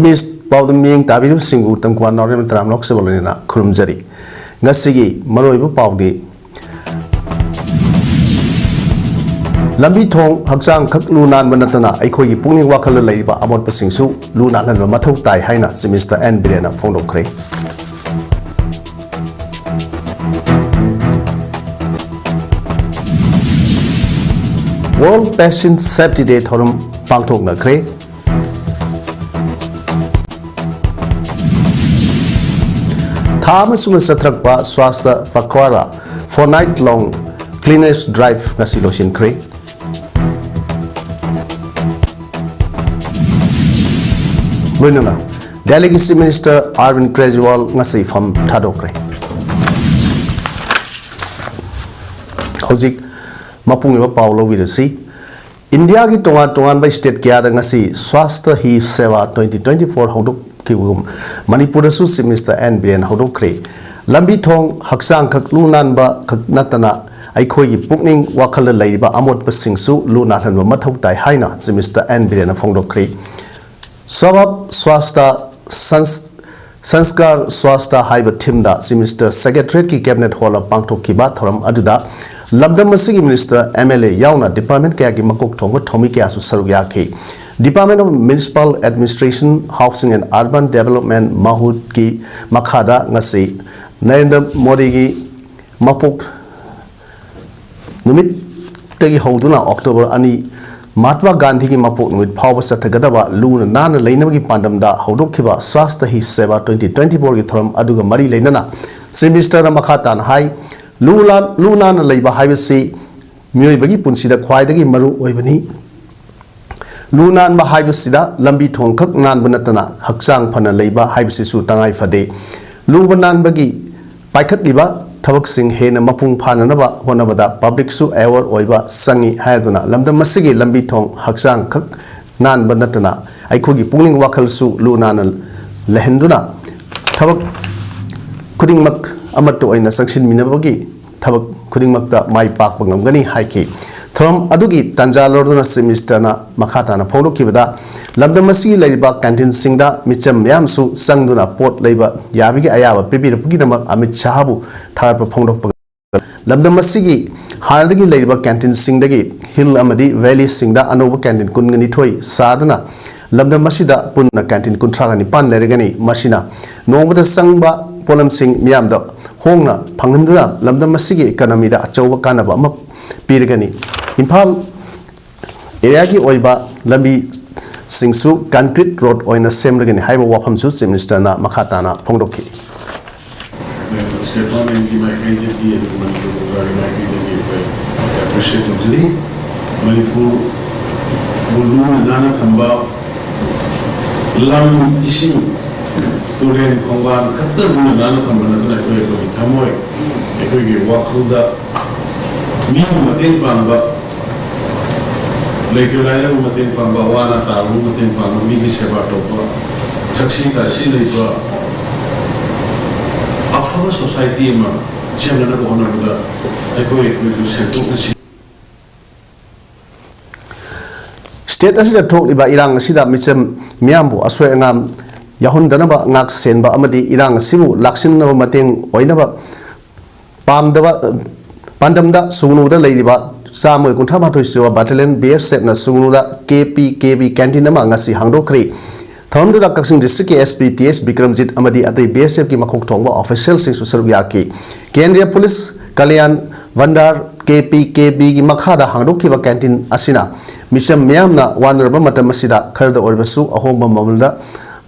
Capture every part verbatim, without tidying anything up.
ꯃꯤꯁ ꯄꯥꯎꯗ ꯃꯤꯠꯌꯦꯡ ꯇꯥꯕꯤꯔꯤꯕꯁꯤꯡꯕꯨ ꯇꯝꯀꯣꯡꯕꯥꯟ ꯅꯥꯎꯔꯦꯝ ꯇꯔꯥꯝꯅ ꯅꯣꯛꯆꯕ ꯂꯣꯏꯅꯅ ꯈꯨꯔꯨꯝꯖꯔꯤ꯫ ꯉꯁꯤꯒꯤ ꯃꯔꯨꯑꯣꯏꯕ ꯄꯥꯎꯗꯤ, ꯂꯝꯕꯤ ꯊꯣꯡ ꯍꯛꯆꯥꯡ ꯈꯛ ꯂꯨ ꯅꯥꯟꯕ ꯅꯠꯇꯅ ꯑꯩꯈꯣꯏꯒꯤ ꯄꯨꯛꯅꯤꯡ ꯋꯥꯈꯜꯗ ꯂꯩꯔꯤꯕ ꯑꯃꯣꯠꯄꯁꯤꯡꯁꯨ ꯂꯨ ꯅꯥꯟꯍꯟꯕ ꯃꯊꯧ ꯇꯥꯏ ꯍꯥꯏꯅ Chief Minister ꯑꯦꯟ ꯕꯤꯔꯦꯟꯅ ꯐꯣꯡꯗꯣꯛꯈ꯭ꯔꯦ꯫ World Patient Safety Day ꯊꯧꯔꯝ ꯄꯥꯡꯊꯣꯛꯅꯈ꯭ꯔꯦ꯫ ꯊꯥ ꯑꯃ ꯁꯨꯅ ꯆꯠꯊꯔꯛꯄ Swachhta Pakhwada four night long cleanliness drive ꯉꯁꯤ ꯂꯣꯏꯁꯤꯟꯈ꯭ꯔꯦ꯫ ꯂꯣꯏꯅꯅ ꯗꯦꯜꯂꯤꯒꯤ Chief Minister Arvind Kejriwal ꯉꯁꯤ ꯐꯝ ꯊꯥꯗꯣꯛꯈ꯭ꯔꯦ꯫ ꯍꯧꯖꯤꯛ ꯃꯄꯨꯡ ꯑꯣꯏꯕ ꯄꯥꯎ ꯂꯧꯕꯤꯔꯁꯤ꯫ ꯏꯟꯗꯤꯌꯥꯒꯤ ꯇꯣꯉꯥꯟ ꯇꯣꯉꯥꯟꯕ state ꯀꯌꯥꯗ ꯉꯁꯤ Swachhta Hi Seva twenty twenty-four ꯍꯧꯗꯣꯛꯈꯤꯕꯒꯨꯝ, ꯃꯅꯤꯄꯨꯔꯗꯁꯨ Chief Minister ꯑꯦꯟ ꯕꯤꯔꯦꯟ ꯍꯧꯗꯣꯛꯈ꯭ꯔꯦ꯫ ꯂꯝꯕꯤ ꯊꯣꯡ ꯍꯛꯆꯥꯡ ꯈꯛ ꯂꯨ ꯅꯥꯟꯕ ꯈꯛ ꯅꯠꯇꯅ ꯑꯩꯈꯣꯏꯒꯤ ꯄꯨꯛꯅꯤꯡ ꯋꯥꯈꯜꯗ ꯂꯩꯔꯤꯕ ꯑꯃꯣꯠꯄꯁꯤꯡꯁꯨ ꯂꯨ ꯅꯥꯜꯍꯟꯕ ꯃꯊꯧ ꯇꯥꯏ ꯍꯥꯏꯅ Chief Minister ꯑꯦꯟ ꯕꯤꯔꯦꯟꯅ ꯐꯣꯡꯗꯣꯛꯈ꯭ꯔꯦ꯫ Sabab Swachhta Sans-, Sanskar Swachhta ꯍꯥꯏꯕ theme ꯗ Chief Minister Secretariat ꯀꯤ Cabinet Hall ꯗ ꯄꯥꯡꯊꯣꯛꯈꯤꯕ ꯊꯧꯔꯝ ꯑꯗꯨꯗ ꯂꯝꯗꯝ ꯑꯁꯤꯒꯤ Minister, ꯑꯦꯝ ꯑꯦꯜ ꯑꯦ ꯌꯥꯎꯅ department ꯀꯌꯥꯒꯤ ꯃꯀꯣꯛ ꯊꯣꯡꯕ ꯊꯧꯃꯤ ꯀꯌꯥꯁꯨ ꯁꯔꯨꯛ ꯌꯥꯈꯤ꯫ Department of Municipal Administration, Housing and Urban Development, MAHUD ꯀꯤ ꯃꯈꯥꯗ ꯉꯁꯤ ꯅꯔꯦꯟꯗ꯭ꯔ ꯃꯣꯗꯤꯒꯤ ꯃꯄꯣꯛ ꯅꯨꯃꯤꯠꯇꯒꯤ ꯍꯧꯗꯨꯅ October ꯑꯅꯤ, ꯃꯍꯥꯠꯃꯥ ꯒꯥꯟꯙꯤꯒꯤ ꯃꯄꯣꯛ ꯅꯨꯃꯤꯠ ꯐꯥꯎꯕ ꯆꯠꯊꯒꯗꯕ ꯂꯨꯅ ꯅꯥꯟꯅ ꯂꯩꯅꯕꯒꯤ ꯄꯥꯟꯗꯝꯗ ꯍꯧꯗꯣꯛꯈꯤꯕ Swachhta Hi Seva twenty twenty-four ꯒꯤ ꯊꯧꯔꯝ ꯑꯗꯨꯒ ꯃꯔꯤ ꯂꯩꯅꯅ Chief Minister ꯅ ꯃꯈꯥ ꯇꯥꯅ ꯍꯥꯏ, ꯂꯨ ꯂꯥ-, ꯂꯨ ꯅꯥꯟꯅ ꯂꯩꯕ ꯍꯥꯏꯕꯁꯤ ꯃꯤꯑꯣꯏꯕꯒꯤ ꯄꯨꯟꯁꯤꯗ ꯈ꯭ꯋꯥꯏꯗꯒꯤ ꯃꯔꯨ ꯑꯣꯏꯕꯅꯤ꯫ ꯂꯨ ꯅꯥꯟꯕ ꯍꯥꯏꯕꯁꯤꯗ ꯂꯝꯕꯤ ꯊꯣꯡ ꯈꯛ ꯅꯥꯟꯕ ꯅꯠꯇꯅ ꯍꯛꯆꯥꯡ ꯐꯅ ꯂꯩꯕ ꯍꯥꯏꯕꯁꯤꯁꯨ ꯇꯉꯥꯏ ꯐꯗꯦ꯫ ꯂꯨꯕ ꯅꯥꯟꯕꯒꯤ ꯄꯥꯏꯈꯠꯂꯤꯕ ꯊꯕꯛꯁꯤꯡ ꯍꯦꯟꯅ ꯃꯄꯨꯡ ꯐꯥꯅꯅꯕ ꯍꯣꯠꯅꯕꯗ public ꯁꯨ aware ꯑꯣꯏꯕ ꯆꯪꯏ ꯍꯥꯏꯗꯨꯅ ꯂꯝꯗꯝ ꯑꯁꯤꯒꯤ ꯂꯝꯕꯤ ꯊꯣꯡ ꯍꯛꯆꯥꯡ ꯈꯛ ꯅꯥꯟꯕ ꯅꯠꯇꯅ ꯑꯩꯈꯣꯏꯒꯤ ꯄꯨꯛꯅꯤꯡ ꯋꯥꯈꯜꯁꯨ ꯂꯨ ꯅꯥꯟꯅ ꯂꯩꯍꯟꯗꯨꯅ ꯊꯕꯛ ꯈꯨꯗꯤꯡꯃꯛ ꯑꯃꯠꯇ ꯑꯣꯏꯅ ꯆꯪꯁꯤꯟꯃꯤꯟꯅꯕꯒꯤ ꯊꯕꯛ ꯈꯨꯗꯤꯡꯃꯛꯇ ꯃꯥꯏ ꯄꯥꯛꯄ ꯉꯝꯒꯅꯤ ꯍꯥꯏꯈꯤ꯫ ꯊꯧꯔꯝ ꯑꯗꯨꯒꯤ ꯇꯥꯟꯖꯥ ꯂꯧꯔꯗꯨꯅ Chief Minister ꯅ ꯃꯈꯥ ꯇꯥꯅ ꯐꯣꯡꯗꯣꯛꯈꯤꯕꯗ, ꯂꯝꯗꯝ ꯑꯁꯤꯒꯤ ꯂꯩꯔꯤꯕ canteen ꯁꯤꯡꯗ ꯃꯤꯆꯝ ꯃꯌꯥꯝꯁꯨ ꯆꯪꯗꯨꯅ ꯄꯣꯠ ꯂꯩꯕ ꯌꯥꯕꯒꯤ ꯑꯌꯥꯕ ꯄꯤꯕꯤꯔꯛꯄꯒꯤꯗꯃꯛ ꯑꯃꯤꯠ ꯁꯥꯍꯕꯨ ꯊꯥꯒꯠꯄ ꯐꯣꯡꯗꯣꯛꯄꯒ, ꯂꯝꯗꯝ ꯑꯁꯤꯒꯤ ꯍꯥꯟꯅꯗꯒꯤ ꯂꯩꯔꯤꯕ canteen ꯁꯤꯡꯗꯒꯤ hill ꯑꯃꯗꯤ valley ꯁꯤꯡꯗ ꯑꯅꯧꯕ canteen ꯀꯨꯟꯒ ꯅꯤꯊꯣꯏ ꯁꯥꯗꯨꯅ ꯂꯝꯗꯝ ꯑꯁꯤꯗ ꯄꯨꯟꯅ canteen ꯀꯨꯟꯊ꯭ꯔꯥꯒ ꯅꯤꯄꯥꯟ ꯂꯩꯔꯒꯅꯤ꯫ ꯃꯁꯤꯅ ꯅꯣꯡꯃꯗ ꯆꯪꯕ ꯄꯣꯠꯂꯝꯁꯤꯡ ꯃꯤꯌꯥꯝꯗ ꯍꯣꯡꯅ ꯐꯪꯍꯟꯗꯨꯅ ꯂꯝꯗꯝ ꯑꯁꯤꯒꯤ economy ꯗ ꯑꯆꯧꯕ ꯀꯥꯟꯅꯕ ꯑꯃ ꯄꯤꯔꯒꯅꯤ꯫ ꯏꯝꯐꯥꯜ area ꯒꯤ ꯑꯣꯏꯕ ꯂꯝꯕꯤꯁꯤꯡꯁꯨ concrete road ꯑꯣꯏꯅ ꯁꯦꯝꯂꯒꯅꯤ ꯍꯥꯏꯕ ꯋꯥꯐꯝꯁꯨ Chief Minister ꯅ ꯃꯈꯥ ꯇꯥꯅ ꯐꯣꯡꯗꯣꯛꯈꯤ꯫ State government ꯀꯤ ꯃꯥꯏꯀꯩꯗꯒꯤ ꯑꯗꯨꯒ ꯃꯅꯤꯄꯨꯔ ꯁꯔꯀꯥꯔꯒꯤ ꯃꯥꯏꯀꯩꯗꯒꯤ ꯑꯩꯈꯣꯏ appreciate ꯇꯧꯖꯔꯤ꯫ ꯃꯅꯤꯄꯨꯔꯕꯨ ꯂꯨꯅ ꯅꯥꯟꯅ ꯊꯝꯕ, ꯂꯝ, ꯏꯁꯤꯡ, ꯇꯨꯔꯦꯜ, ꯈꯣꯡꯕꯥꯟ ꯈꯛꯇ ꯂꯨꯅ ꯅꯥꯟꯅ ꯊꯝꯕ ꯅꯠꯇꯅ ꯑꯩꯈꯣꯏ, ꯑꯩꯈꯣꯏꯒꯤ ꯊꯃꯣꯏ, ꯑꯩꯈꯣꯏꯒꯤ ꯋꯥꯈꯜꯗ ꯃꯤꯕꯨ ꯃꯇꯦꯡ ꯄꯥꯡꯕ, ꯂꯩꯇ ꯂꯥꯏꯔꯕ ꯃꯇꯦꯡ ꯄꯥꯡꯕ, ꯑꯋꯥ ꯑꯅꯥ ꯇꯥꯔꯕ ꯃꯇꯦꯡ ꯄꯥꯡꯕ, ꯃꯤꯒꯤ ꯁꯦꯕꯥ ꯇꯧꯕ, ꯊꯛꯁꯤ ꯈꯥꯁꯤ ꯂꯩꯕ ꯑꯐꯕ society ꯑꯃ ꯁꯦꯝꯅꯅꯕ ꯍꯣꯠꯅꯕꯗ ꯑꯩꯈꯣꯏ, ꯑꯩꯈꯣꯏꯕꯨ ꯁꯦꯝꯗꯣꯛꯅꯁꯤ꯫ State ꯑꯁꯤꯗ ꯊꯣꯛꯂꯤꯕ ꯏꯔꯥꯡ ꯑꯁꯤꯗ ꯃꯤꯆꯝ ꯃꯤꯌꯥꯝꯕꯨ ꯑꯁꯣꯏ ꯑꯉꯥꯝ ꯌꯥꯎꯍꯟꯗꯅꯕ ꯉꯥꯛ ꯁꯦꯟꯕ ꯑꯃꯗꯤ ꯏꯔꯥꯡ ꯑꯁꯤꯕꯨ ꯂꯥꯛꯁꯤꯟꯅꯕ ꯃꯇꯦꯡ ꯑꯣꯏꯅꯕ ꯄꯥꯝꯗꯕ, ꯄꯥꯟꯗꯝꯗ ꯁꯨꯒꯅꯨꯗ ꯂꯩꯔꯤꯕ ꯆꯥꯝꯃꯒ ꯀꯨꯟꯊ꯭ꯔꯥ ꯃꯥꯊꯣꯏ ꯁꯨꯕ Battalion B S F ꯅ ꯁꯨꯒꯅꯨꯗ K P K B canteen ꯑꯃ ꯉꯁꯤ ꯍꯥꯡꯗꯣꯛꯈ꯭ꯔꯦ꯫ ꯊꯧꯔꯝꯗꯨꯗ ꯀꯛꯆꯤꯡ district ꯀꯤ S P T S Bikramjit ꯑꯃꯗꯤ ꯑꯇꯩ B S F ꯀꯤ ꯃꯀꯣꯛ ꯊꯣꯡꯕ official ꯁꯤꯡꯁꯨ ꯁꯔꯨꯛ ꯌꯥꯈꯤ꯫ ꯀꯦꯟꯗ꯭ꯔꯤꯌ police Kalyan ꯚꯟꯗꯥꯔ, K P K B ꯒꯤ ꯃꯈꯥꯗ ꯍꯥꯡꯗꯣꯛꯈꯤꯕ canteen ꯑꯁꯤꯅ ꯃꯤꯆꯝ ꯃꯤꯌꯥꯝꯅ ꯋꯥꯅꯔꯕ ꯃꯇꯝ ꯑꯁꯤꯗ ꯈꯔꯗ ꯑꯣꯏꯔꯕꯁꯨ ꯑꯍꯣꯡꯕ ꯃꯃꯜꯗ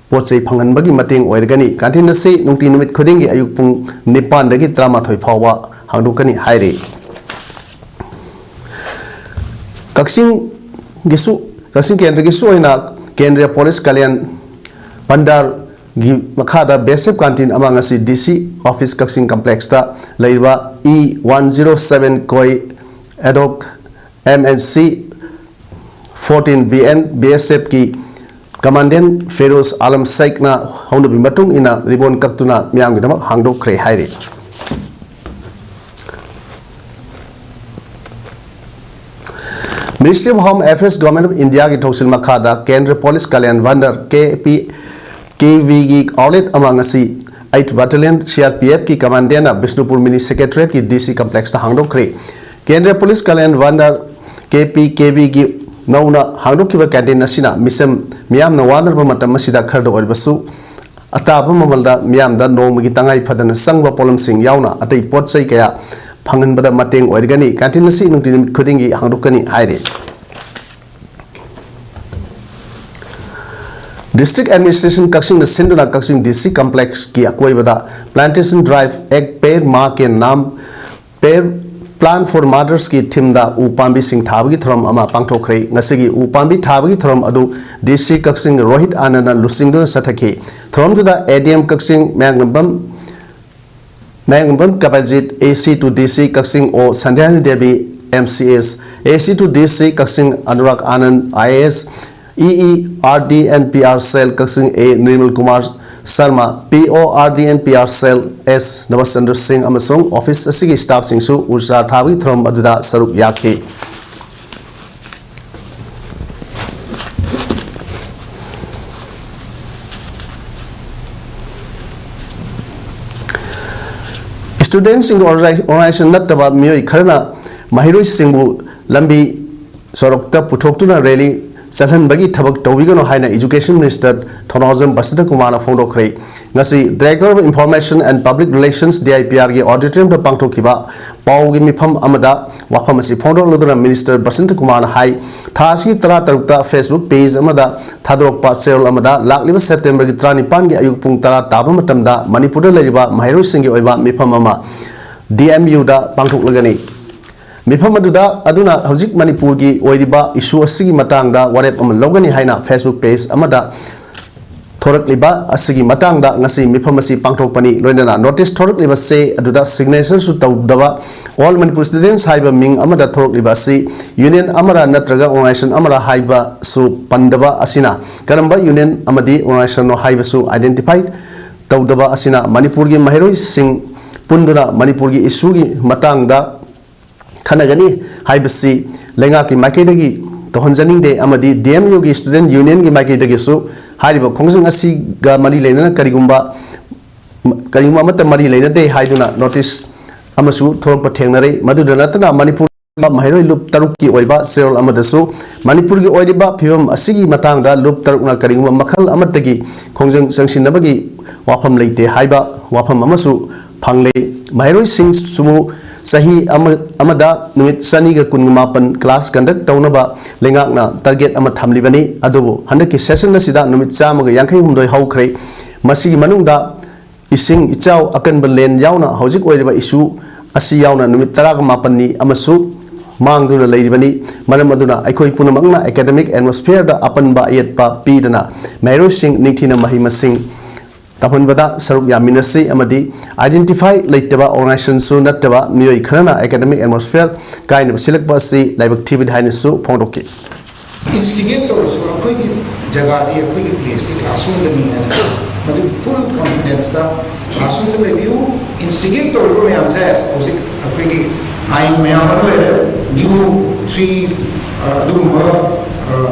ꯄꯣꯠ ꯆꯩ ꯐꯪꯍꯟꯕꯒꯤ ꯃꯇꯦꯡ ꯑꯣꯏꯔꯒꯅꯤ꯫ Canteen ꯑꯁꯤ ꯅꯨꯡꯇꯤ ꯅꯨꯃꯤꯠ ꯈꯨꯗꯤꯡꯒꯤ ꯑꯌꯨꯛ ꯄꯨꯡ ꯅꯤꯄꯥꯟꯗꯒꯤ ꯇꯔꯥꯃꯥꯊꯣꯏ ꯐꯥꯎꯕ ꯍꯥꯡꯗꯣꯛꯀꯅꯤ ꯍꯥꯏꯔꯤ꯫ ꯀꯛꯆꯤꯡꯒꯤꯁꯨ, ꯀꯛꯆꯤꯡ ꯀꯦꯟꯗ꯭ꯔꯒꯤꯁꯨ ꯑꯣꯏꯅ ꯀꯦꯟꯗ꯭ꯔꯤꯌ ꯄꯨꯂꯤꯁ ꯀꯂꯌꯥꯟ ꯚꯟꯗꯥꯔꯒꯤ ꯃꯈꯥꯗ B S F canteen ꯑꯃ ꯉꯁꯤ D C office ꯀꯛꯆꯤꯡ complex ꯇ ꯂꯩꯔꯤꯕ E one zero seven ꯀꯣꯏ ꯑꯦꯗꯣꯛ M N C fourteen B N B S F ꯀꯤ Commandant ꯐꯤꯔꯣꯖ ꯑꯥꯂꯝ ꯁꯦꯈꯅ ꯍꯧꯅꯕꯤ ꯃꯇꯨꯡ ꯏꯟꯅ ribbon ꯀꯛꯇꯨꯅ ꯃꯤꯌꯥꯝꯒꯤꯗꯃꯛ ꯍꯥꯡꯗꯣꯛꯈ꯭ꯔꯦ ꯍꯥꯏꯔꯤ꯫ Ministry of Home Affairs, Government of India ꯒꯤ ꯊꯧꯁꯤꯜ ꯃꯈꯥꯗ ꯀꯦꯟꯗ꯭ꯔ police Kalyan ꯚꯟꯗꯥꯔ, K P K ꯚꯤꯒꯤ ꯑꯥꯎꯠꯂꯦꯠ ꯑꯃ ꯉꯁꯤ eight ꯕꯦꯇꯥꯂꯤꯌꯟ C R P ꯑꯦꯐꯀꯤ ꯀꯃꯥꯟꯗꯦꯟꯅ Bishnupur ꯃꯤꯅꯤ ꯁꯦꯀ꯭ꯔꯦꯇꯔꯤꯌꯦꯠꯀꯤ ꯗꯤ ꯁꯤ ꯀꯝꯄ꯭ꯂꯦꯛꯁꯇ ꯍꯥꯡꯗꯣꯛꯈ꯭ꯔꯦ꯫ ꯀꯦꯟꯗ꯭ꯔ police Kalyan ꯚꯟꯗꯥꯔ, K P K ꯚꯤꯒꯤ ꯅꯧꯅ ꯍꯥꯡꯗꯣꯛꯈꯤꯕ ꯀꯦꯟꯇꯤꯟ ꯑꯁꯤꯅ ꯃꯤꯁꯦꯝ ꯃꯤꯌꯥꯝꯅ ꯋꯥꯅꯔꯕ ꯃꯇꯝ ꯑꯁꯤꯗ ꯈꯔꯗ ꯑꯣꯏꯔꯕꯁꯨ ꯑꯇꯥꯕ ꯃꯃꯜꯗ ꯃꯤꯌꯥꯝꯗ ꯅꯣꯡꯃꯒꯤ ꯇꯉꯥꯏ ꯐꯗꯅ ꯆꯪꯕ ꯄꯣꯠꯂꯝꯁꯤꯡ ꯌꯥꯎꯅ ꯑꯇꯩ ꯄꯣꯠ ꯆꯩ ꯀꯌꯥ ꯐꯪꯍꯟꯕꯗ ꯃꯇꯦꯡ ꯑꯣꯏꯔꯒꯅꯤ꯫ ꯀꯦꯟꯇꯤꯟ ꯑꯁꯤ ꯅꯨꯡꯇꯤ ꯅꯨꯃꯤꯠ ꯈꯨꯗꯤꯡꯒꯤ ꯍꯥꯡꯗꯣꯛꯀꯅꯤ ꯍꯥꯏꯔꯤ꯫ District Administration ꯀꯛꯆꯤꯡꯅ ꯁꯤꯟꯗꯨꯅ ꯀꯛꯆꯤꯡ ꯗꯤ ꯁꯤ ꯀꯝꯄ꯭ꯂꯦꯛꯁꯀꯤ ꯑꯀꯣꯏꯕꯗ Plantation Drive, Ek Ped Maa Ke Naam, Ped, Plant for Mothers ꯀꯤ ꯊꯤꯝꯗ ꯎ ꯄꯥꯝꯕꯤꯁꯤꯡ ꯊꯥꯕꯒꯤ ꯊꯧꯔꯝ ꯑꯃ ꯄꯥꯡꯊꯣꯛꯈ꯭ꯔꯦ꯫ ꯉꯁꯤꯒꯤ ꯎ ꯄꯥꯝꯕꯤ ꯊꯥꯕꯒꯤ ꯊꯧꯔꯝ ꯑꯗꯨ ꯗꯤ ꯁꯤ ꯀꯛꯆꯤꯡ ꯔꯣꯍꯤꯠ ꯑꯥꯅꯟꯗꯅ ꯂꯨꯆꯤꯡꯗꯨꯅ ꯆꯠꯊꯈꯤ꯫ ꯊꯧꯔꯝꯗꯨꯗ ꯑꯦ ꯗꯤ ꯑꯦꯝ ꯀꯛꯆꯤꯡ ꯃꯌꯥꯡꯂꯝꯕꯝ ꯃꯌꯥꯡꯂꯝꯕꯝ ꯀꯕꯜꯖꯤꯠ, ꯑꯦ ꯁꯤ ꯇꯨ ꯗꯤ ꯁꯤ ꯀꯛꯆꯤꯡ ꯑꯣ ꯁꯟꯙ꯭ꯌꯥꯅꯤ ꯗꯦꯕꯤ, ꯑꯦꯝ ꯁꯤ ꯑꯦꯁ, ꯑꯦ ꯁꯤ to D C Kakching Anurag Anand, I A S, E E R D N P R cell Kakching A Nirmal Kumar Sharma, P O R D N P R cell S Nabachandra Singh ꯑꯃꯁꯨꯡ office ꯑꯁꯤꯒꯤ ꯁ꯭ꯇꯥꯐꯁꯤꯡꯁꯨ ꯎ ꯆꯥꯔꯥ ꯊꯥꯕꯒꯤ ꯊꯧꯔꯝ ꯑꯗꯨꯗ ꯁꯔꯨꯛ ꯌꯥꯈꯤ꯫ ꯁ꯭ꯇꯨꯗꯦꯟꯠꯁꯤꯡꯒꯤ ꯑꯣꯔꯒꯅꯥꯏ-, ꯑꯣꯔꯒꯅꯥꯏꯖꯦꯁꯟ ꯅꯠꯇꯕ ꯃꯤꯑꯣꯏ ꯈꯔꯅ ꯃꯍꯩꯔꯣꯏꯁꯤꯡꯕꯨ ꯂꯝꯕꯤ ꯁꯣꯔꯣꯛꯇ ꯄꯨꯊꯣꯛꯇꯨꯅ ꯔꯦꯂꯤ ꯆꯠꯍꯟꯕꯒꯤ ꯊꯕꯛ ꯇꯧꯕꯤꯒꯅꯨ ꯍꯥꯏꯅ ꯏꯖꯨꯀꯦꯁꯟ ꯃꯤꯅꯤꯁꯇꯔ ꯊꯧꯅꯥꯎꯖꯝ ꯕꯁꯟꯇ ꯀꯨꯃꯥꯔꯅ ꯐꯣꯡꯗꯣꯛꯈ꯭ꯔꯦ꯫ ꯉꯁꯤ Director of Information and Public Relations, D I P R ꯒꯤ ꯑꯣꯗꯤꯇꯣꯔꯤꯌꯝꯗ ꯄꯥꯡꯊꯣꯛꯈꯤꯕ ꯄꯥꯎꯒꯤ ꯃꯤꯐꯝ ꯑꯃꯗ ꯋꯥꯐꯝ ꯑꯁꯤ ꯐꯣꯡꯗꯣꯛꯂꯗꯨꯅ ꯃꯤꯅꯤꯁꯇꯔ ꯕꯁꯟꯇ ꯀꯨꯃꯥꯔꯅ ꯍꯥꯏ, ꯊꯥ ꯑꯁꯤꯒꯤ ꯇꯔꯥꯇꯔꯨꯛꯇ Facebook page ꯑꯃꯗ ꯊꯥꯗꯣꯔꯛꯄ ꯆꯦꯔꯣꯜ ꯑꯃꯗ ꯂꯥꯛꯂꯤꯕ ꯁꯦꯞꯇꯦꯝꯕꯔꯒꯤ ꯇꯔꯥꯅꯤꯄꯥꯟꯒꯤ ꯑꯌꯨꯛ ꯄꯨꯡ ꯇꯔꯥ ꯇꯥꯕ ꯃꯇꯝꯗ ꯃꯅꯤꯄꯨꯔꯗ ꯂꯩꯔꯤꯕ ꯃꯍꯩꯔꯣꯏꯁꯤꯡꯒꯤ ꯑꯣꯏꯕ ꯃꯤꯐꯝ ꯑꯃ D M U ꯗ ꯄꯥꯡꯊꯣꯛꯂꯒꯅꯤ꯫ ꯃꯤꯐꯝ ꯑꯗꯨꯗ ꯑꯗꯨꯅ ꯍꯧꯖꯤꯛ ꯃꯅꯤꯄꯨꯔꯒꯤ ꯑꯣꯏꯔꯤꯕ ꯏꯁꯨ ꯑꯁꯤꯒꯤ ꯃꯇꯥꯡꯗ ꯋꯥꯔꯦꯞ ꯑꯃ ꯂꯧꯒꯅꯤ ꯍꯥꯏꯅ Facebook page ꯑꯃꯗ ꯊꯣꯔꯛꯂꯤꯕ ꯑꯁꯤꯒꯤ ꯃꯇꯥꯡꯗ ꯉꯁꯤ ꯃꯤꯐꯝ ꯑꯁꯤ ꯄꯥꯡꯊꯣꯛꯄꯅꯤ꯫ ꯂꯣꯏꯅꯅ ꯅꯣꯇꯤꯁ ꯊꯣꯔꯛꯂꯤꯕ ꯆꯦ ꯑꯗꯨꯗ ꯁꯤꯒꯅꯦꯆꯔꯁꯨ ꯇꯧꯗꯕ, All Manipur Students ꯍꯥꯏꯕ ꯃꯤꯡ ꯑꯃꯗ ꯊꯣꯔꯛꯂꯤꯕ ꯑꯁꯤ ꯌꯨꯅꯤꯌꯟ ꯑꯃꯔ ꯅꯠꯇ꯭ꯔꯒ ꯑꯣꯔꯒꯅꯥꯏꯖꯦꯁꯟ ꯑꯃꯔ ꯍꯥꯏꯕꯁꯨ ꯄꯟꯗꯕ ꯑꯁꯤꯅ ꯀꯔꯝꯕ ꯌꯨꯅꯤꯌꯟ ꯑꯃꯗꯤ ꯑꯣꯔꯒꯅꯥꯏꯖꯦꯁꯟꯅꯣ ꯍꯥꯏꯕꯁꯨ ꯑꯥꯏꯗꯦꯟꯇꯤꯐꯥꯏ ꯇꯧꯗꯕ ꯑꯁꯤꯅ ꯃꯅꯤꯄꯨꯔꯒꯤ ꯃꯍꯩꯔꯣꯏꯁꯤꯡ ꯄꯨꯟꯗꯨꯅ ꯃꯅꯤꯄꯨꯔꯒꯤ ꯏꯁꯨꯒꯤ ꯃꯇꯥꯡꯗ ꯈꯟꯅꯒꯅꯤ ꯍꯥꯏꯕꯁꯤ ꯂꯩꯉꯥꯛꯀꯤ ꯃꯥꯏꯀꯩꯗꯒꯤ ꯇꯧꯍꯟꯖꯅꯤꯡꯗꯦ ꯑꯃꯗꯤ ꯗꯤ ꯑꯦꯝ ꯌꯨꯒꯤ ꯁ꯭ꯇꯨꯗꯦꯟꯠ ꯌꯨꯅꯤꯌꯟꯒꯤ ꯃꯥꯏꯀꯩꯗꯒꯤꯁꯨ ꯍꯥꯏꯔꯤꯕ ꯈꯣꯡꯖꯪ ꯑꯁꯤꯒ ꯃꯔꯤ ꯂꯩꯅꯅ ꯀꯔꯤꯒꯨꯝꯕ ꯀꯔꯤꯒꯨꯝꯕ ꯑꯃꯠꯇ ꯃꯔꯤ ꯂꯩꯅꯗꯦ ꯍꯥꯏꯗꯨꯅ ꯅꯣꯇꯤꯁ ꯑꯃꯁꯨ ꯊꯣꯛꯂꯛꯄ ꯊꯦꯡꯅꯔꯦ꯫ ꯃꯗꯨꯗ ꯅꯠꯇꯅ ꯃꯅꯤꯄꯨꯔ ꯃꯍꯩꯔꯣꯏ ꯂꯨꯞ ꯇꯔꯨꯛꯀꯤ ꯑꯣꯏꯕ ꯆꯦꯔꯣꯜ ꯑꯃꯗꯁꯨ ꯃꯅꯤꯄꯨꯔꯒꯤ ꯑꯣꯏꯔꯤꯕ ꯐꯤꯕꯝ ꯑꯁꯤꯒꯤ ꯃꯇꯥꯡꯗ ꯂꯨꯞ ꯇꯔꯨꯛꯅ ꯀꯔꯤꯒꯨꯝꯕ ꯃꯈꯜ ꯑꯃꯠꯇꯒꯤ ꯈꯣꯡꯖꯪ ꯆꯪꯁꯤꯟꯅꯕꯒꯤ ꯋꯥꯐꯝ ꯂꯩꯇꯦ ꯍꯥꯏꯕ ꯋꯥꯐꯝ ꯑꯃꯁꯨ ꯐꯪꯂꯦ꯫ ꯃꯍꯩꯔꯣꯏꯁꯤꯡꯁꯨ ꯆꯍꯤ ꯑꯃ ꯑꯃꯗ ꯅꯨꯃꯤꯠ ꯆꯅꯤꯒ ꯀꯨꯟꯃꯥꯄꯟ ꯀ꯭ꯂꯥꯁ ꯀꯟꯗꯛ ꯇꯧꯅꯕ ꯂꯩꯉꯥꯛꯅ ꯇꯥꯔꯒꯦꯠ ꯑꯃ ꯊꯝꯂꯤꯕꯅꯤ꯫ ꯑꯗꯨꯕꯨ ꯍꯟꯗꯛꯀꯤ ꯁꯦꯁꯟ ꯑꯁꯤꯗ ꯅꯨꯃꯤꯠ ꯆꯥꯝꯃꯒ ꯌꯥꯡꯈꯩ ꯍꯨꯝꯗꯣꯏ ꯍꯧꯈ꯭ꯔꯦ꯫ ꯃꯁꯤꯒꯤ ꯃꯅꯨꯡꯗ ꯏꯁꯤꯡ ꯏꯆꯥꯎ, ꯑꯀꯟꯕ ꯂꯦꯟ ꯌꯥꯎꯅ ꯍꯧꯖꯤꯛ ꯑꯣꯏꯔꯤꯕ ꯏꯁꯨ ꯑꯁꯤ ꯌꯥꯎꯅ ꯅꯨꯃꯤꯠ ꯇꯔꯥꯒ ꯃꯥꯄꯟꯅꯤ ꯑꯃꯁꯨ ꯃꯥꯡꯗꯨꯅ ꯂꯩꯔꯤꯕꯅꯤ꯫ ꯃꯔꯝ ꯑꯗꯨꯅ ꯑꯩꯈꯣꯏ ꯄꯨꯝꯅꯃꯛꯅ ꯑꯦꯀꯥꯗꯃꯤꯛ ꯑꯦꯠꯃꯣꯁꯐꯤꯌꯔꯗ ꯑꯄꯟꯕ ꯑꯌꯦꯠꯄ ꯄꯤꯗꯅ ꯃꯍꯩꯔꯣꯏꯁꯤꯡ ꯅꯤꯡꯊꯤꯅ ꯃꯍꯩ ꯃꯁꯤꯡ ꯇꯝꯍꯟꯕꯗ ꯁꯔꯨꯛ ꯌꯥꯃꯤꯟꯅꯁꯤ ꯑꯃꯗꯤ ꯑꯥꯏꯗꯦꯟꯇꯤꯐꯥꯏ ꯂꯩꯇꯕ ꯑꯣꯔꯒꯅꯥꯏꯖꯦꯁꯟꯁꯨ ꯅꯠꯇꯕ ꯃꯤꯑꯣꯏ ꯈꯔꯅ ꯑꯦꯀꯥꯗꯃꯤꯛ ꯑꯦꯠꯃꯣꯁꯐꯤꯌꯔ ꯀꯥꯏꯅꯕ ꯁꯤꯜꯂꯛꯄ ꯑꯁꯤ ꯂꯥꯏꯕꯛ ꯊꯤꯕꯅꯤ ꯍꯥꯏꯅꯁꯨ ꯐꯣꯡꯗꯣꯛꯈꯤ꯫ ꯏꯟꯁꯇꯤꯒꯦꯠ ꯇꯧꯔꯁꯨ ꯑꯩꯈꯣꯏꯒꯤ ꯖꯒꯥꯗꯤ, ꯑꯩꯈꯣꯏꯒꯤ ꯄ꯭ꯂꯦꯁꯇꯤ ꯀ꯭ꯂꯥꯁꯔꯨꯝꯗꯅꯤ ꯍꯥꯏꯅ ꯃꯗꯨ ꯐꯨꯜ ꯀꯣꯟꯐꯤꯗꯦꯟꯁꯇ ꯀ꯭ꯂꯥꯁꯔꯨꯝꯗ ꯂꯩꯕꯤꯌꯨ꯫ ꯏꯟꯁꯇꯤꯒꯦꯠ ꯇꯧꯔꯤꯕ ꯃꯌꯥꯝꯁꯦ ꯍꯧꯖꯤꯛ ꯑꯩꯈꯣꯏꯒꯤ ꯑꯥꯏꯟ ꯃꯌꯥꯝ ꯑꯃ ꯂꯩꯔꯦ, ꯅ꯭ꯌꯨ ꯊ꯭ꯔꯤ ꯑꯗꯨꯒꯨꯝꯕ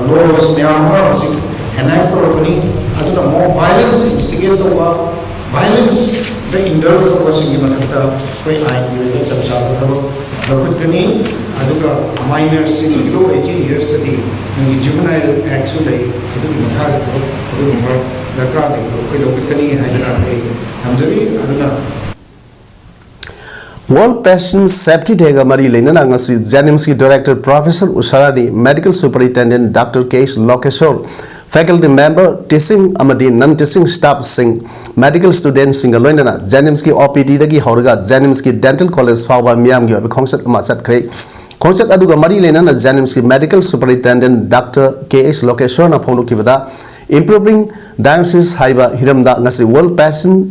ꯂꯣꯁ ꯃꯌꯥꯝ ꯑꯃ ꯍꯧꯖꯤꯛ ꯑꯦꯅꯦꯛ ꯇꯧꯔꯛꯄꯅꯤ꯫ ꯑꯗꯨꯅ ꯑꯃꯨꯛ ꯚꯥꯏꯂꯦꯟꯁ ꯏꯟꯁꯇꯤꯒꯦꯠ ꯇꯧꯕ, ꯚꯥꯏꯂꯦꯟꯁꯇ ꯏꯟꯗꯜꯖ ꯇꯧꯕꯁꯤꯡꯒꯤ ꯃꯊꯛꯇ ꯑꯩꯈꯣꯏ ꯑꯥꯏꯟꯒꯤ ꯑꯣꯏꯕ ꯆꯞ ꯆꯥꯕ ꯊꯕꯛ ꯂꯧꯈꯠꯀꯅꯤ꯫ ꯑꯗꯨꯒ ꯃꯥꯏꯅꯔꯁꯤꯡ below eighteen yearsꯇꯗꯤ ꯅꯪꯒꯤ ꯖꯨꯕꯅꯥꯏꯜ ꯑꯦꯛꯁꯨ ꯂꯩ, ꯑꯗꯨꯒꯤ ꯃꯈꯥꯗ ꯊꯕꯛ ꯑꯗꯨꯒꯨꯝꯕ ꯗꯔꯀꯥꯔ ꯂꯩꯕꯗꯣ ꯑꯩꯈꯣꯏ ꯂꯧꯈꯠꯀꯅꯤ ꯍꯥꯏꯗꯅ ꯑꯩ ꯊꯝꯖꯔꯤ꯫ ꯑꯗꯨꯅ World Patient Safety Dayꯒ ꯃꯔꯤ ꯂꯩꯅꯅ ꯉꯁꯤ JNIMSꯀꯤ Director Professor ꯎꯁꯥꯔꯥꯅꯤ, Medical Superintendent Doctor K H Lokeshwar, faculty member, teaching ꯑꯃꯗꯤ non teaching staffꯁꯤꯡ, medical studentꯁꯤꯡꯒ ꯂꯣꯏꯅꯅ JNIMSꯀꯤ OPDꯗꯒꯤ ꯍꯧꯔꯒ JNIMSꯀꯤ Dental College ꯐꯥꯎꯕ ꯃꯤꯌꯥꯝꯒꯤ ꯑꯣꯏꯕ ꯈꯣꯡꯆꯠ ꯑꯃ ꯆꯠꯈ꯭ꯔꯦ꯫ ꯈꯣꯡꯆꯠ ꯑꯗꯨꯒ ꯃꯔꯤ ꯂꯩꯅꯅ JNIMSꯀꯤ Medical Superintendent Doctor K H Lokeshwarꯅ ꯐꯣꯡꯗꯣꯛꯈꯤꯕꯗ Improving Diagnosis ꯍꯥꯏꯕ ꯍꯤꯔꯝꯗ ꯉꯁꯤ World Patient